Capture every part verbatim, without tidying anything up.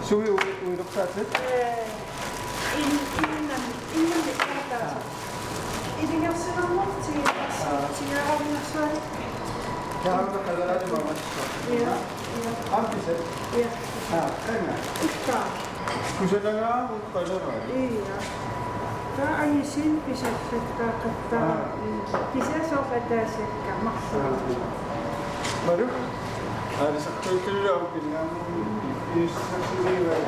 Sui u-, uilertaatit? Ee, in-, innam-, innamik taava. Aa. Ilungersunarmut tigi-, aa, tigaarnersuani. Taava qaleralimamassa. Ja, ja. Aamma pisat? Ja. Aa, qanga. Ikka. Kusanagaamut qaleraat. Ja. Taava angisuut pisassat taava qattaa. Aa. Pisasoqataasakka marluk. Aa. Malu? Aalisartuuttullu aamma pinnaamut iussisarsiuivaat.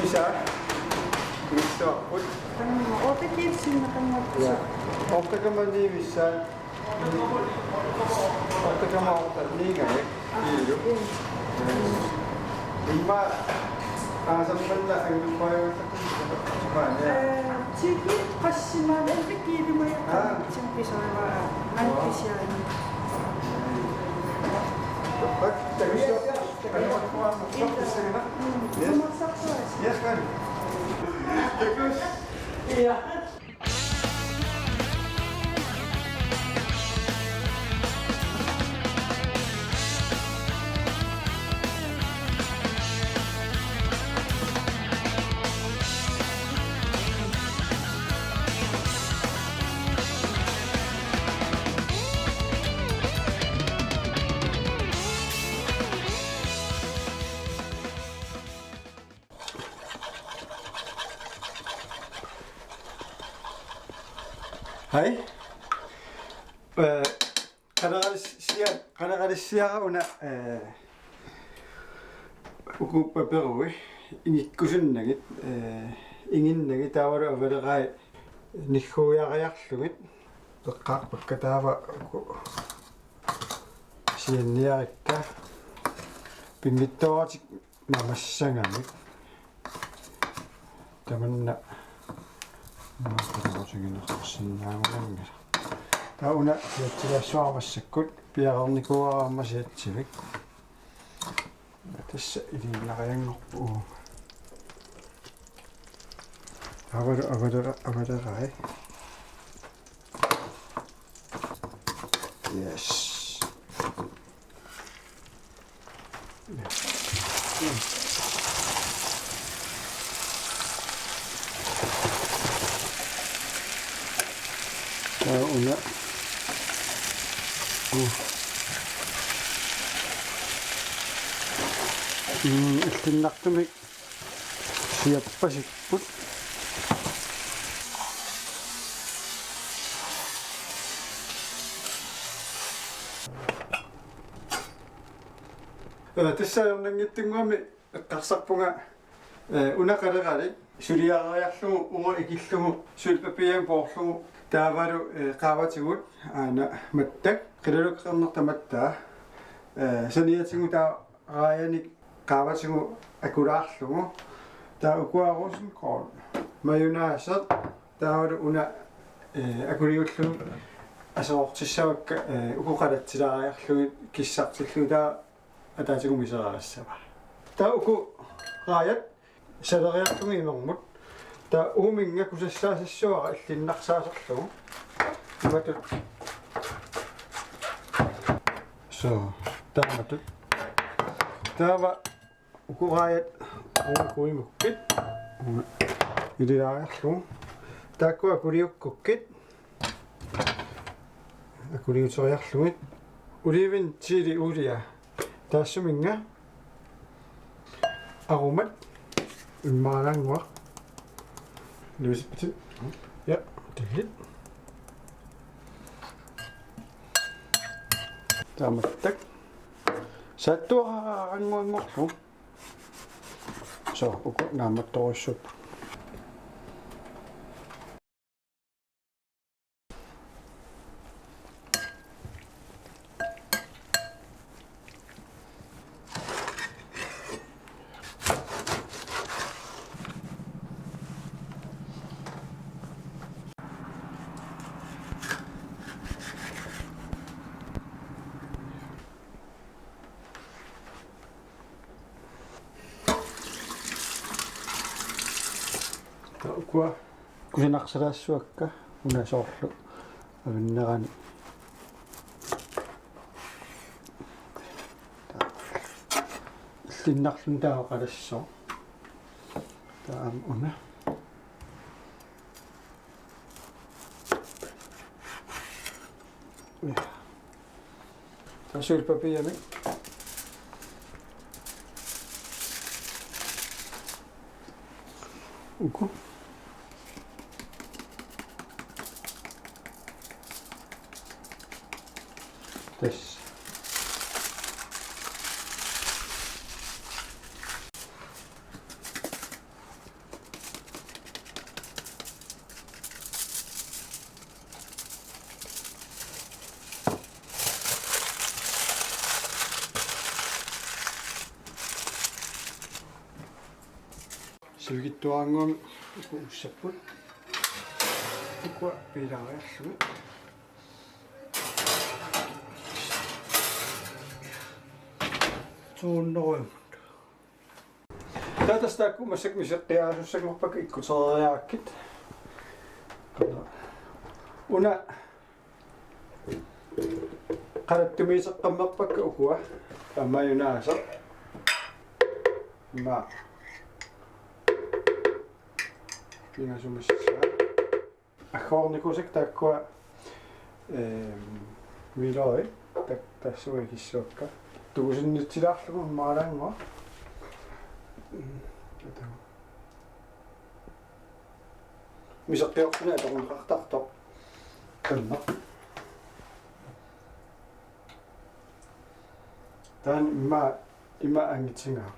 Pisaa. Iissuarput. Qanimma, otte kiilu sinneqanngorpusi. Ja. Otte komma ni missaat. Otte komma otte, niinganik. Kiilu. Ja. Immaqa aasammanna anguppaajuallaqqissaaq. Ee, tigi qassimaanna elleve kiilumik. Aa. Tigi pisarivara. Aa. Angisiaani. Takuss. Hej. Øh, qaleralissia-, qaleralissiara una, øh, uku paperui ingikkusunnagit, øh, inginnagit taavalu avaleraat nigguiariarlugit. Eqqaarpakka taava uku sianniarikka pinngitsooratik namassagamik. Tamanna namassagamik. Taava una siatsilaassuara massakkut piareernikuuara aamma siatsivik. Tassa iliinnarianngorpoq. Avalera-, avalera-, avaleraat. Yes. Taava una. Uh. Mm, illinnartumik siappasipput. Ee, tassa ajornanngitsunnguamik eqqarsarpunga, ee, una qaleralik suliareriarlugu uuma ikillugu sulipapiaani poorlugu taavalu, ee, qaavatigut aana mattak qilalukkeqarnertaq mattaa, ee, saniatigut taava raajanik qaavatigut akulaarlugu. Taava ukua rosengål, mayonnaise, taavalu una, ee, akuliullugit aserortissavakka, ee, uku qalatsilaariarlugit kissartillugit taava ataatigut miseraagassava. Taava uku raajat saleriarlugit imermut. Taava uuminnga kusassaasassuara illinnarsaasarlugu. Imatut. So, taamatut. Taava uku raajat uku imukkit. Ililaariarlugu. Taakkua akuliukkukkit. Akuliuteriarlugit. Oliven chili ulia. Taassuminnga aromat immaalaannguaq. Louise Petit. Ja, det er helt. Taamattak. Saattuarannguanngorlu. So, uku naammattorujussuupput. Ukua kusanarsilaassuakka una soorlu avinnerani. Tinnarlun taava qalassooq. Taava una. Ja. Taava sulipapiamik. Uku. Tassa. Sivikitsuarannguamik uussapput. Ukua piilaariarlugit. Tuunnerujumut. Taava tassa taakku massakkut miseqqiaasussanngorpakka ikkutereeriarakkit. Una qalattumiiteqqammerpakka ukua. Aamma ajunaaseq. Immaqa pingasumassaaq. Agguarnikuusakka taakkua, ehm, miilorit, tak-, tassunga ikissuakka. Tungusunnitsilaarlugu immaalaannguaq. Mm, atu. Miseqqiorpuni atoruneqartartoq. Qimmeq. Taanna immaqa ima angitigaa.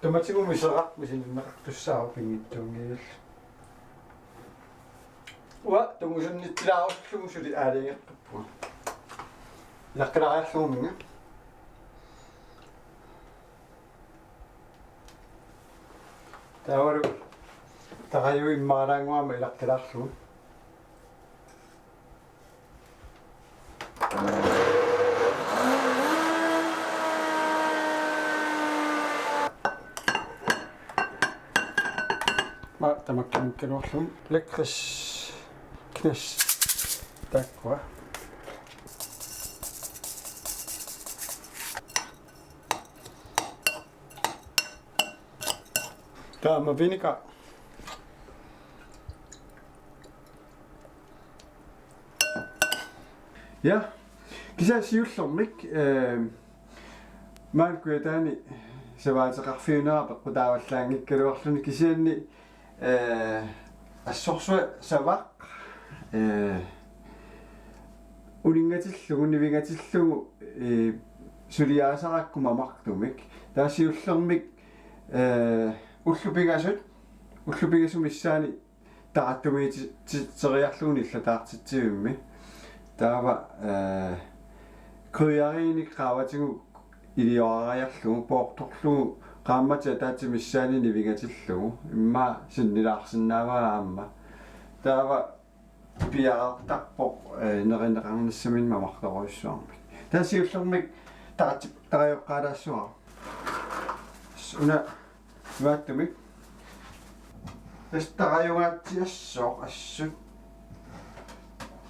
Tamatigut miseraq misilinneqartussaavoq pinngitsuunngilaq. Uanga tungusunnitsilaarlugu suli aalajangeqqippunga. Ilaqqilaariarluguminga. Taavalu tarajuit immaalaannguamik ilaqqilaarlugu. Aamma tamakkiikkaluarlugu lakrids knas taakkua. Taava vinegar. Ja, kisianni siullermik, eh, maani Kujataani savaateqarfiunera peqqutaavallaanngikkaluarluni kisianni, eh, assorsuaq savaq, eh, uninngatillugu, nivingatillugu, eh, suliaasarakku mamartumik. Taava siullermik, eh, ullut pingasut, ullut pingasut missaanni tarattumiiti-, ti-, teriarlugu nillataartitsivimmi. Taava, eh, krydderiinik qaavatigut iliorariarlugu, poortorlugu, qaammatit ataatsit missaanni nivingatillugu, immaqa sinnilaarsinnaavaa aamma. Taava piareertarpoq, eh, nerineqarnissaminnik mamartorujussuarmik. Taava siullermik taratsip-, tarajoqqaalaassuara. Una imaattumik. Tassa tarajungaatsiassooq assut.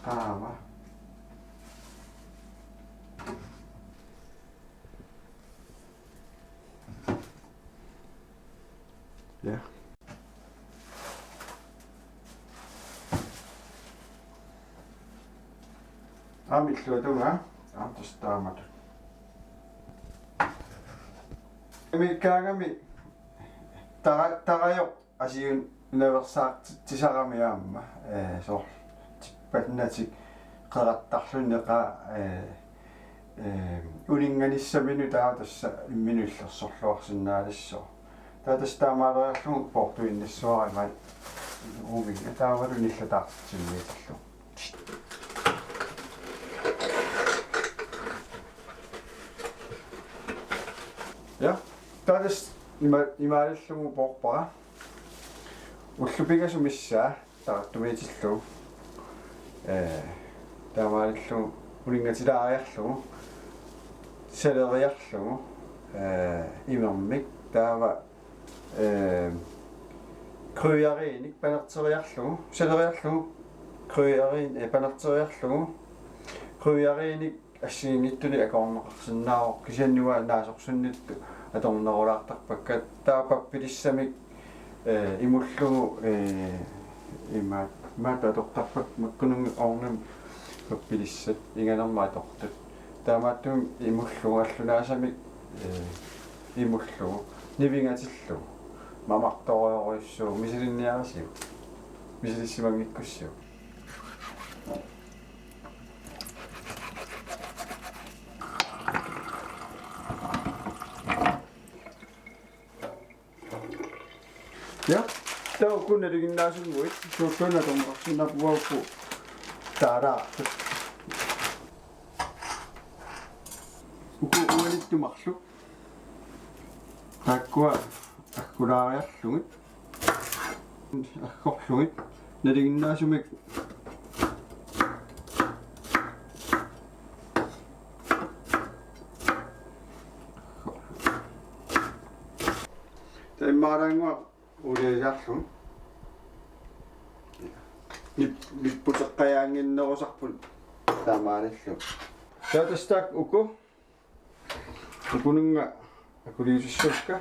Taava. Ja. Aamma illuatungaa, aamma tassa taamatut. Imikkaangami tara-, tarajoq asiunnaveersaartitsisarami aamma, eh, soorlu tippannatik qerattarluni qaa, eh, eh, uninnganissaminut taava tassa imminut illersorluarsinnaalissaaq. Taava tassa taamaaleriarlugu poortuinnassuara ima uuminnga taavalu nillataartitsivimmiitillugu. Ja, taava tassa ima-, imaalillugu poorpara. Ullut pingasut missaat tarattumiitillugu. Eh, Taamaalillugu uninngatilaariarlugu, saleriarlugu, ee, imermik, taava, ee, krydderiinik panerteriarlugu, saleriarlugu, krydderiin-, ee, panerteriarlugu, krydderiinik assigiinngitsunik akorneqarsinnaavoq, kisianni uanga naasorsunnittut atornerulaartarpakka, taava pappilissamik, ee, imullugu, ee, imaat, imaat atortarpakka makkunannga ovnimi pappilissat inganermut atortut. Taamaattumik imullugu allunaasamik, ee, imullugu nivingatillugu. Mamartorujorujussuuvoq, misilinniarisiuk. Misilissimanngikkussiuk. Ja, taava uku nalinginnaasunnguit, suulluunniit atorneqarsinnaapput uku taalaartut. Uku uanittumarlu. Taakkua aggulaariarlugit. Aggorlugit. Nalinginnaasumik. Taava immaalaannguaq uuliasaarlugit. Nip-, nipputeqqajaannginnerusarput taamaalillugit. Taava tassa taakku uku. Ukununnga akuliutissuakka.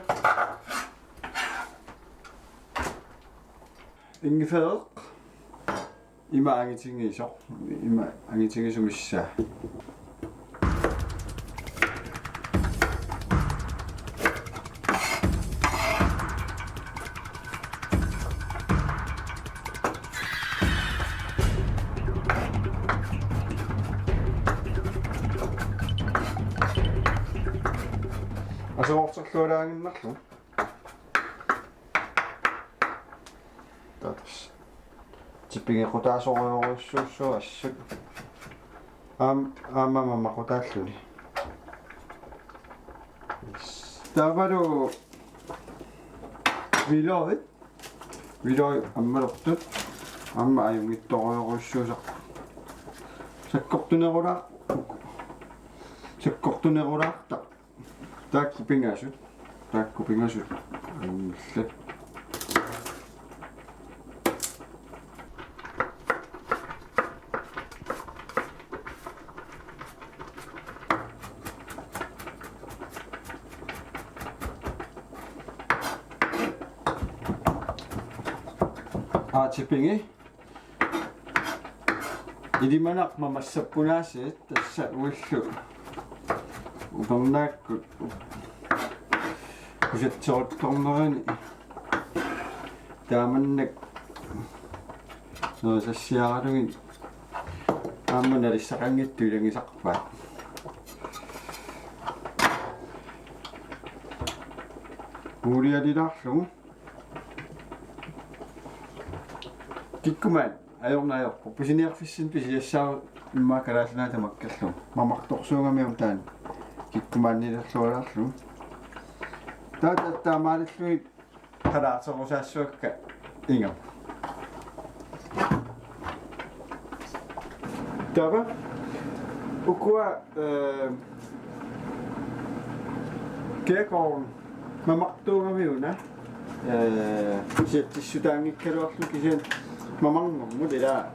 Ingefæreq. Ima angitigisoq. Ima angitigisoq missaa. Aserorterlualaaginnarlugu. Taava tassa. Tipigequtaasorujorujussuussaaq assut. Aam-, aamma mamaqutaalluni. Yes. Taavalu hvidløgit. Hvidløg ammalortut. Aamma ajunngitsorujorujussuusarput. Sakkortunerulaar-, sakkortunerulaartaq. Taakku pingasut. Taakku pingasut. Angillat. Aa, tipigi. Ilimanarpoq massappunaasit tassa uillu. Upernaakkut. Kusatseruttornerini. Taamannak. Nerisassiaralugit. Aamma nalissaqanngitsut ilagisarpaat. Uulialilaarlugu. Kikkumaat ajornarpoq. Pisiniarfissinni pisiassaavoq immaqa Kalaallit Nunaat tamakkerlugu. Mamartorsuugami aamma taanna. Kikkumaannilerlualaarlugu. Taava taamaalillugit qalaaterusaassuakka ingammik. Taava ukua, ee, kiakoorn mamartuugami una, ee, siatsissutaanngikkaluarlugu kisianni mamarnermut ila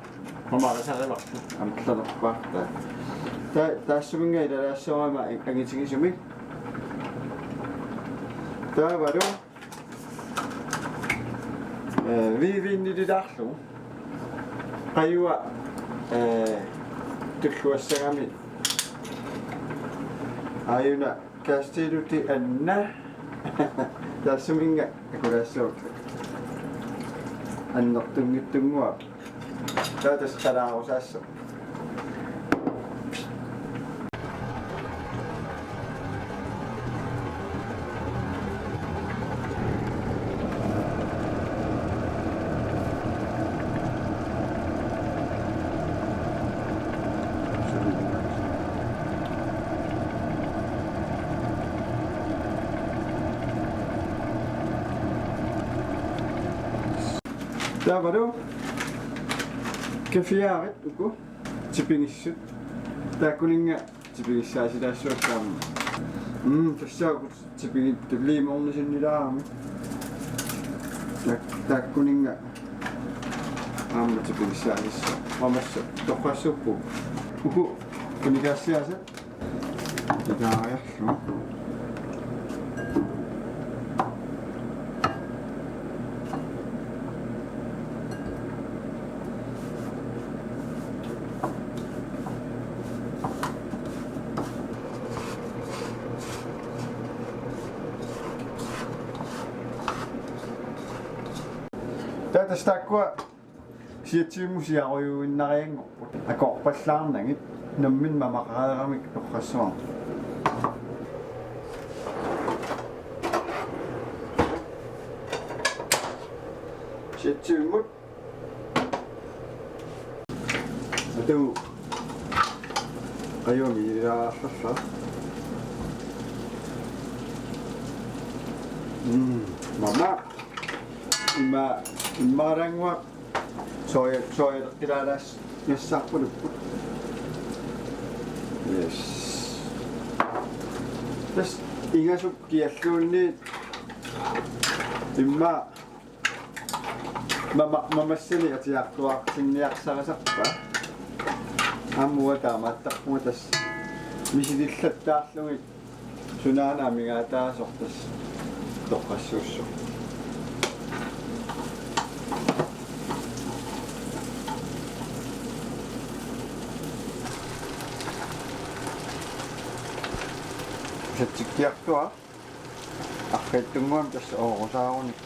mamarisarivarput amerlanerpaartaa. Ta-, taassuminnga ilalaassuarama angitigisumik. Taavalu ee, hvidvinilaarlugu. Qajua, ee, tulluassagami. Aajuna kastiluti anna. Taassuminnga akulaassuakka. Annertunngitsunnguaq. Taava tassa qalaarusaassaaq. Taavalu kaviarit uku. Tipigissut. Taakkuninnga tipigissaasilaassuakka aamma. Mm, tassa uku tipigittut liimornisinnilaarami. Taak-, taakkuninnga aamma tipigissaasissaaq. Mamassa torrassuupput. Uku unikaassiaasat. Ikaariarlugu. Taava tassa taakkua siatsivimmut siarujuinnarianngorput. Akorpallaarnagit nammineq mamaqareeramik torrassuarnik. Siatsivimmut. Atu. Ajo, mira, haha. Mm, mama. Ima, imaranngua. Soja, soja, kilalas, nassaarpulupput. Yes. Tassa ingasut kialluunniit immaqa mama, mamassani atiartuartinniarsarisarpaa. Aamma uanga taamaattarpunga tassa misilillattaarlugit. Sunaana amigaataasoq tassa torrassuussooq. Satsikkiartuaq. Arriitsunnguamik tassa oorusaarunik.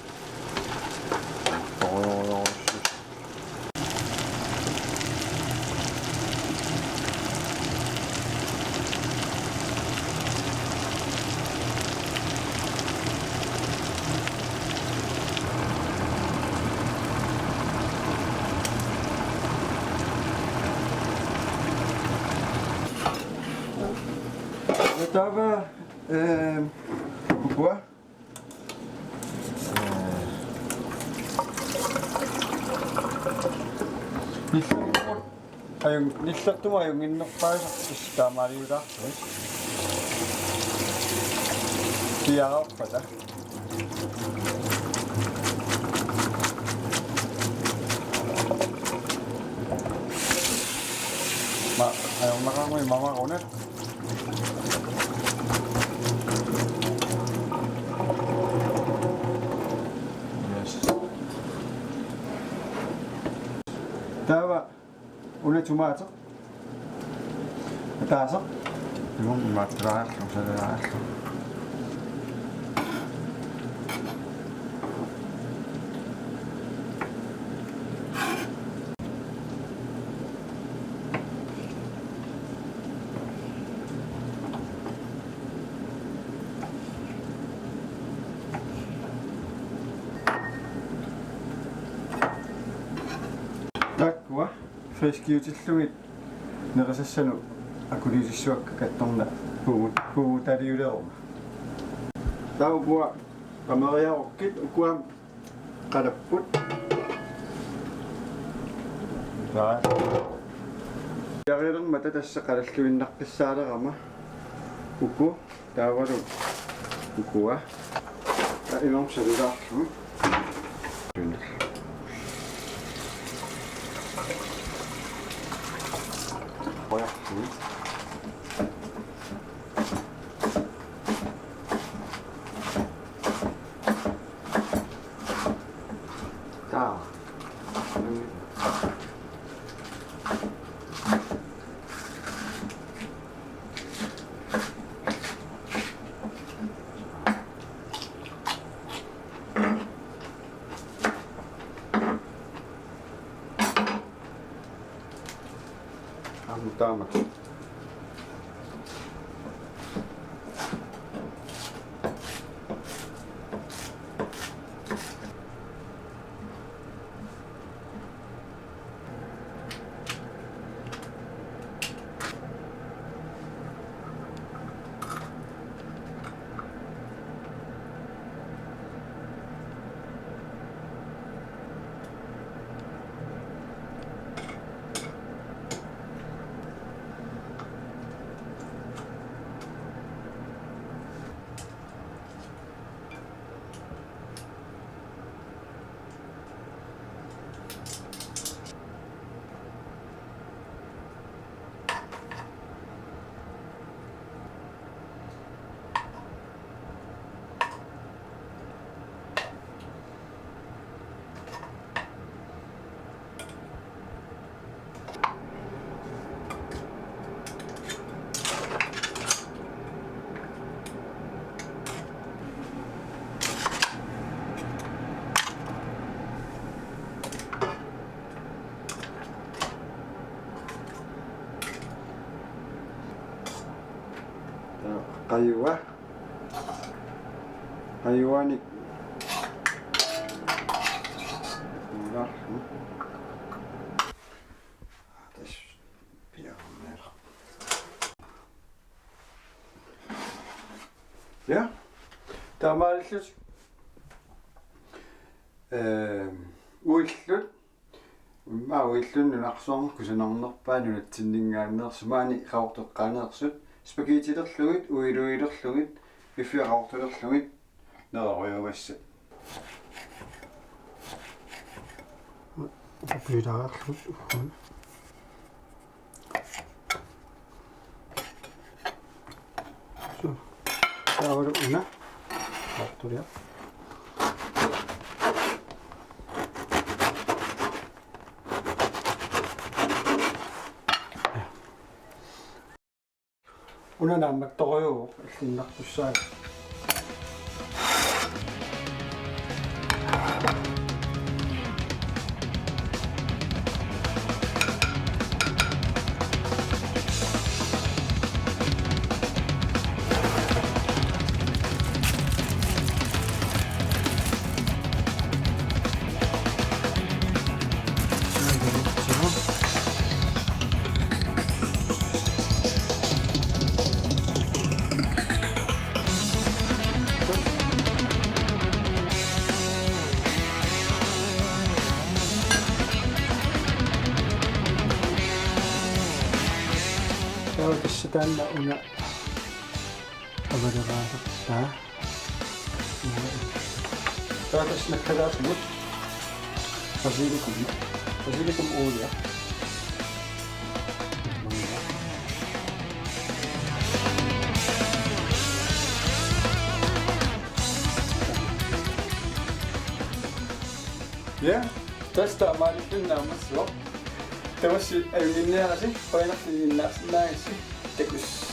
Taava, ehm, ukua. Nillertumut ajun-, nillertumut ajunnginnerpaasarput taamaaliulaarput. Kiaraorpata. Ma, ajornaqaannguit mamarunat. Yes. Taava una tomateq. Ataaseq. Imum imaattaraallu, salaallu. Taakkua friskiutillugit nerisassanut akuliutissavakka kattorna puugut-, puugutaliuleruma. Taava ukua qamariarukkit, ukua qalapput. Taava. Jarilermata tassa qalalluinnaqqissaalerama. Uku, taavalu ukua. Aa, imaam salilaarlu. Ojarlu. Taa. Aamma taamak. Iva. Ajuanik. Ja. Taamaalillutik. Ehm, uillut. Immaqa uillunnut nunarsuarmi kusanarnerpaat nunatsinninngaanneersut maani qaqortoqqaaneersut. Spaghettilerlugit, uiluilerlugit, piffia qaqortulerlugit, nererujumassat. Upilaarlugit. Suu. Taavalu una. Qaqortulia. Una naammattorujuuvoq allinnartussaagami. Taava tassa taanna una avaleraasartaa. Taava tassa nakkalaartumut basilikum. Basilikum uulia. Ja, tassa taamaalilluni naammassivoq. Tamassi ajunngitsuarasi, qujanarlu ilinniarsinnaagassi. Takuss.